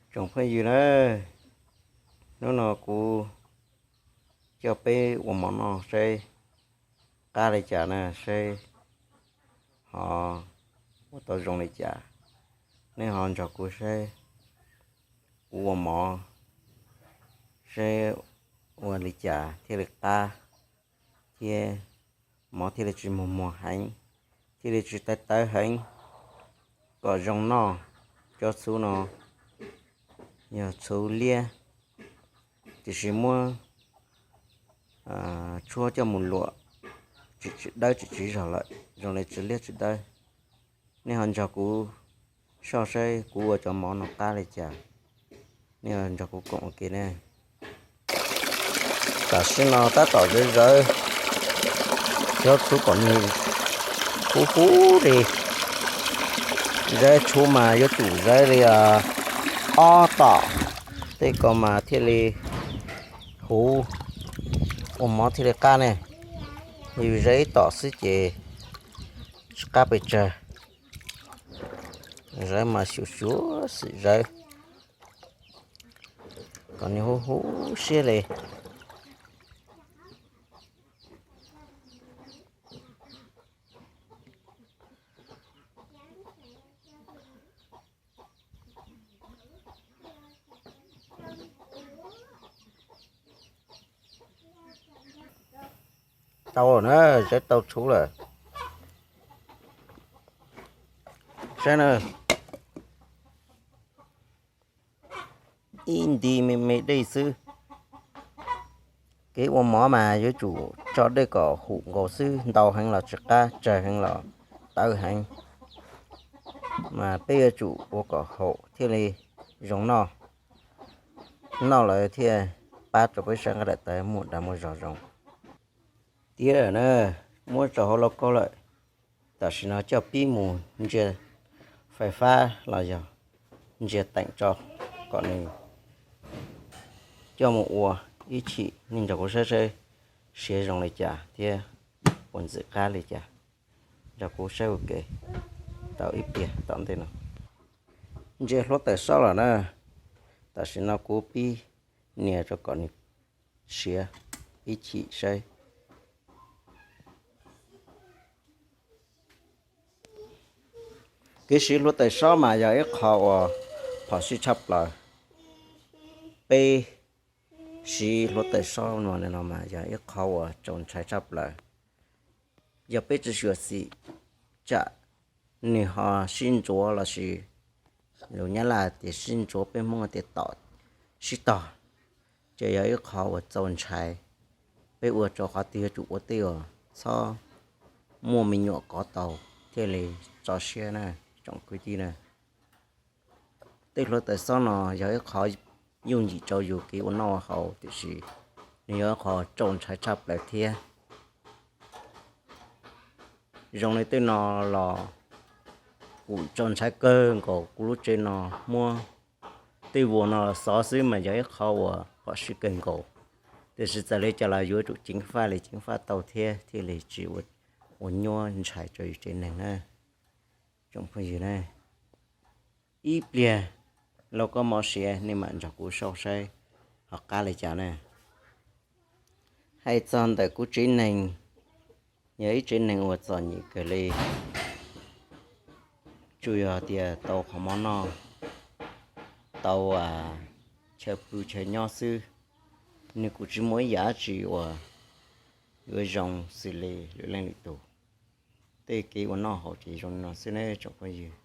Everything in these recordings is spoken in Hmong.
Tsoom phooj ywg na, hnub no kuv coj peb ua mov noj saib qab li cas na, saib ho ua tau zoo li cas. Nej ho nrog kuv saib kuv ua mov saib ua li cas thiaj li qab, thiab mov thiaj li tsis muag muag heev, thiaj li tsis tawv tawv heev, kom zoo noj. Cov txhuv no yog txhuv liab, tiam sis muab tshuab coj mus luam tsis tsis dawb tsis tsis zog lawm, zoo li tsis liab tsis dawb. Nej ho nrog kuv soj saib kuv ua cov mov no qab li cas. Nej ho nrog kuv koom ua ke ne. Tam sim no tab tom zawv zawv cov txhuv kom nws huv huv li. Zawv txhuv mas yuav tsum zawv li ob tom, tej ko mas thiaj li huv, ua mov thiaj li qab ne. Yus zawv ib tom xwb ces tsis qab pes tsawg. Zawv mas xyuam xyuam xim zawv kom nws huv huv siab li. Tau na, zawv tau txhuv lawm. Saib na, ib nti me me dej xwb. Kev ua mov mas yuav tsum tso dej kom hum nkaus xwb, ntau heev los tsis qab, tsawg heev los tawv heev. Mas peb yuav tsum ua kom haum thiaj li zoo noj, noj lawm thiaj pab rau peb sab nqaij daim tawv muaj dag muaj zog zoo. Tiav lawm na, muab tso hauv lauj kaub lawm. Tam sim no coj pib mus ntsia fais fab los yog ntsia teem tso kom nws coj mus ua ib chim. Nej nrog kuv saib saib siav zoo li cas thiab ua ntxim qab li cas. Nrog kuv saib ua ke tau ib pliag tom ntej no. Ntsia hluav taws sob lawm na, tam sim no kuv pib nias rau kom nws siav ib chim saib. Kev siv hluav taws sob mas yog ib qho uas phom sij tshaj plaws. Peb siv hluav taws sob no mas yog ib qho uas txaus ntshai tshaj plaws. Yog peb tsis xyuam xim tsam nws ho sib ntxuav lossis lus Nyab Laj tias sib ntxuav, peb Hmoob tias tom sib tog, ces yog ib qho uas txaus ntshai. Peb ua rau qhov twg yuav tsum ua tej uas txhob muaj me nyuam kov tau thiaj li tso siab na, tsoom kwv tij na. Tej hluav taws xob no yog ib qho yooj yim rau yus kev ua noj ua haus, tiam sis nws yog ib qho txaus ntshai tshaj plaws thiab. Zoo li tej no los kuv txaus ntshai kawg nkaus. Kuv lub tsev no muab tej vuas no xov xwb mas yog ib qho uas phom sij kawg nkaus, tiam sis txawm li cas los yuav tsum ceev faj li ceev faj tau thiab thiaj li tsis ua nyuaj ntshai rau yus tsev neeg na. Tsoom phooj ywg na, ib pliag lauj kaub mov siav nej mam nrog kuv saib saib ho qab li cas na. Hais txog ntawm kuv tsev neeg, yog ib tsev neeg uas txom nyem kawg li, tsuas yog tias tau qhov mov noj, tau chaw pw chaw nyob xwb, nws kuj tsis muaj ib yam dab tsi uas yuav zoo xws li lwm leej lwm tus. Tej kev ua noj haus ces zoo li no xwb ne tsoom phooj ywg.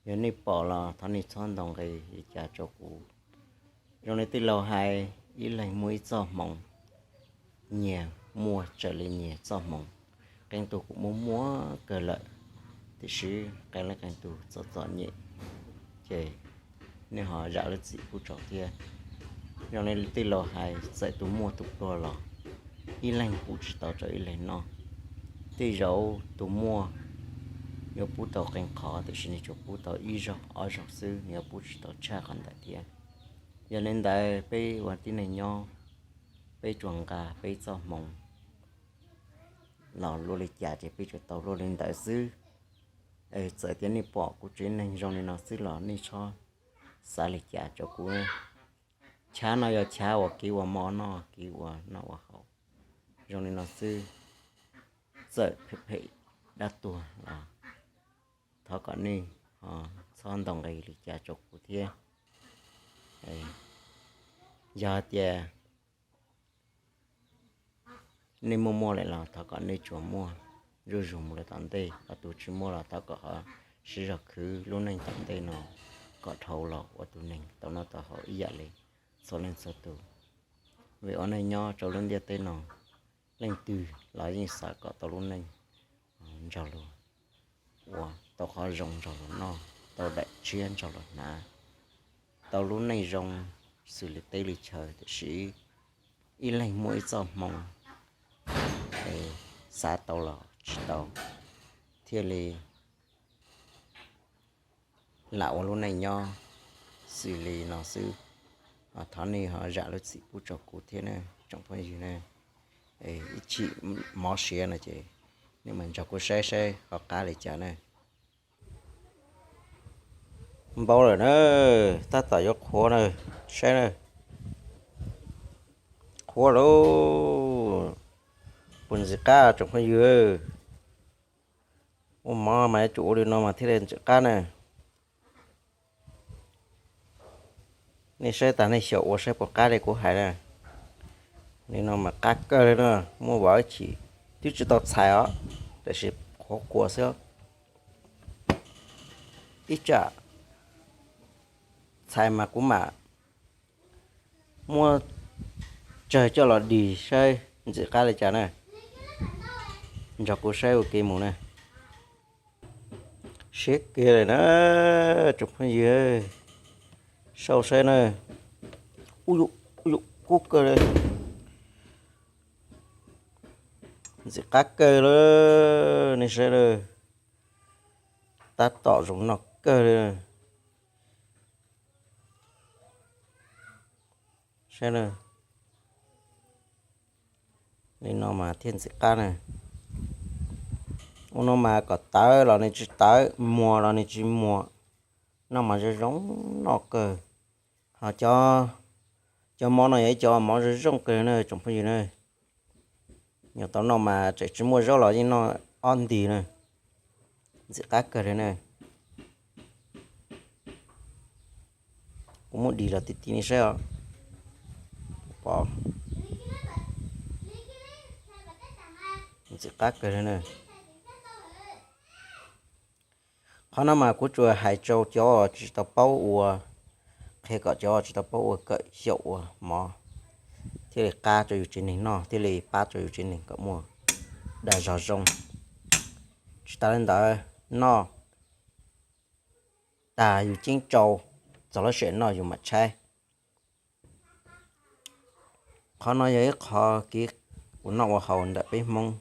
Yog nej pom los thov nej txhob ntaus nqi li cas rau kuv. Zoo li tij laug hais, ib leeg muaj ib txoj hmoov, nyias muaj raws li nyias txoj hmoov. Qee tus kuj muaj muaj kawg lawm, tiam sis qee leej qee tus txom txom nyem, ces nej ho zam lub txim pub rau thiab. Zoo li tij laug hais, txawm tus muaj tus pluag los ib leeg pub tsis tau rau ib leeg noj. Tej zaum tus muaj yuav pub tau qee qhov, tiam sis nws tsuas pub tau ib zaug ob zaug xwb, nws yuav pub tsis tau tshaj qhov ntawd thiab. Yog li ntawd peb ua tib neeg nyob, peb tsuas nqa peb txoj hmoov los luaj li cas ces peb tsuas tau luaj li ntawd xwb. Txawm tias nej pom kuv tsev neeg zoo li no xwb los nej txhob xav li cas rau kuv. Chav no yog chav uas kev ua mov noj, kev ua noj ua haus zoo li no xwb. Txawm phem phem dab tuag los thov kom nej txhob ntaus nqi li cas rau kuv thiab. Yog tias nej muaj muaj lawm los thov kom nej tsuas muaj zuj zus mus rau tom ntej, ho tus tsis muaj los thov kom ho siv zog khwv lub neej tom ntej no kom dhau los ua tus neeg tau noj tau haus ib yam li txhua leej txhua tus. Vim ua neej nyob rau lub ntiaj teb no, leej twg los yeej xav kom tau lub neej nrog luag ua, tau qhov zoo nrog luag noj, tau daim tshiab nrog luag hnav, tau lub neej zoo xws li teb li chaw. Tiam sis ib leeg muaj ib txoj hmoo es xav tau los tsis tau, thiaj li lam ua lub neej nyob xws li no xwb. Thov nej ho zam lub txim pub rau kuv thiab ne tsoom phooj ywg ne. Ib chim mob siab no ces nej mam nrog kuv saib saib ho qab li cas na. Npau lawm na, tab tom yuav qhuav na, saib na. Qhuav lauj, puas ntxim qab tsoom phooj ywg? Ua mov mas yuav tsum ua li no mas thiaj li ntxim qab na. Nej saib tas nej xyaum ua saib puas qab li kuv hais na. Li no mas qab kawg li na, muaj vov ib chim twb tsis tau txhais os, tiam sis qhuav qhuav xwb. Ib tsam txhais mas kuv mam muab tsawg coj los dig saib ntxim qab li cas na. Nrog kuv saib ua ke mus na. Siab kiag lawm na tsoom phooj ywg, sau saib na. Ub, kub kawg li, ntxim qab kawg li, nej saib na, tab tom zoo noj kawg li. Saib na, li no mas thiaj ntxim qab na. Ua no mas kom tawv los nws tsis tawv, muag los nws tsis muag, noj mas zoo zoo noj kawg. Ho cov mov no yog ib cov mov zoo zoo kawg na tsoom phooj ywg na. Nyuam tau noj mas tseem tsis muaj zaub los yeej noj ob ntig na. Ntxim qab kawg li na. Kuv muab dig los ti ti nej saib os. Pom, ntxim qab kawg li na. Qhov no mas kuv tsuas hais rau cov tsis tau paub ua, qhia kom cov tsis tau paub ua kawm xyaum ua mov thiaj li qab rau yus tsev neeg noj, thiaj li pab rau yus tsev neeg kom muaj dag zog zoo. Tsis tas li ntawd, noj tag yus ceeb tsau txog lub sij hawm noj yus mam tshaib. Qhov no yog ib qho kev ua noj ua haus ntawm peb Hmoob,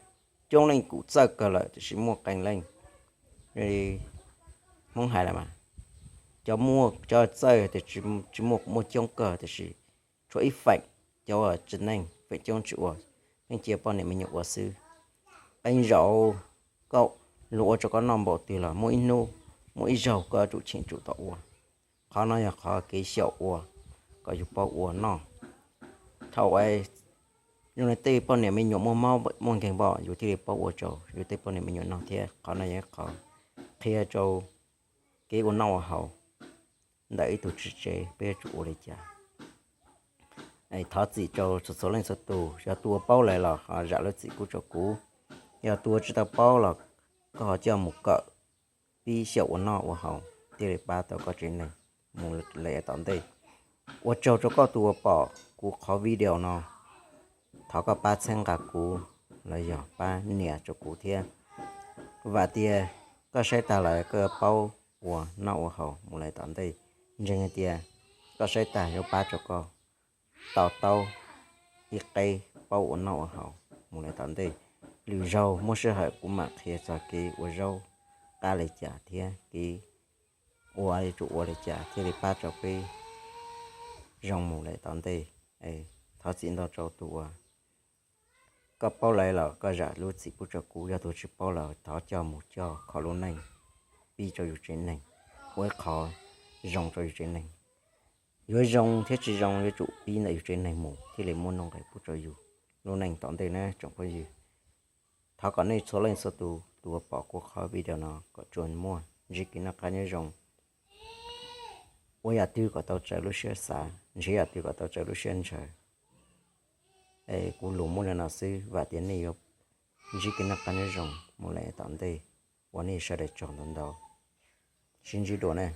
coob leej kuj txawj kawg lawm tiam sis muaj qee leej, Hmoob hais lawm mas, cov muaj cov txawj tias tsis muaj, muaj coob kawg tiam sis tshuav ib feem cov tsis neej, feem coob tsis ua, pheej cia poj niam me nyuam ua xwb. Qee zaum koj, luag ua rau koj noj npaum twg los muaj ib hnub, muaj ib zaug koj yuav tsum cheem tsum tau ua. Qhov no yog qhov kev xyaum ua kom yus paub ua noj. Thaum yus tej poj niam me nyuam muaj mob muaj nkeeg npoj yus thiaj li paub ua rau yus tej poj niam me nyuam noj thiab. Qhov no yog qhov qhia rau kev ua noj ua haus ntawm ib tug txiv tsev peb yuav tsum ua li cas. Thov txim rau txhua txhua leej txhua tus, yog tus uas paub lawm los ho zam lub txim pub rau kuv, yog tus uas tsis tau paub los koj ho coj mus kawm pib xyaum ua noj ua haus thiaj li pab tau koj tsev neeg mus lawm yav tom ntej. Ua tsaug rau koj tus uas pom kuv qhov video no, thov koj pab txhawb nqa kuv los yog pab nias rau kuv thiab. Vam tias koj saib tag lawm koj yuav paub ua noj ua haus mus lawm tom ntej. Ntseeg hais tias koj saib tag yuav pab rau koj to taub ib qeb paub ua noj ua haus mus lawm tom ntej. Lwm zaug muaj sij hawm kuv mam qhia txog kev ua zaub qab li cas thiab kev ua yuav tsum ua li cas thiaj li pab rau peb zoo mus lawm tom ntej. Thov txim ntau rau tus uas koj paub lawm los koj zam lub txim pub rau kuv, yog tus tsis paub los thov coj mus coj kho lub neej, pib rau yus tsev neeg, ua ib qho zoo rau yus tsev neeg. yuav zoo thiab tsis zoo yuav tsum pib ntawm yus tsev neeg mus thiaj li muaj nuj nqis pub rau yus lub neej tom ntej na tsoom phooj ywg. Thov kom nej txhua leej txhua tus tus uas pom kuv qhov video no kom tsuas muaj ntsib kev noj qab nyob zoo, ua yam twg kom tau raws lub siab xav, ntsib yam twg kom tau raws lub siab ntshaw. Es kuv lus muaj li no xwb, vam tias nej yuav ntsib kev noj qab nyob zoo mus lawm tom ntej. Ua nej sawv daws tsaug ntau ntau, sib ntsib dua na.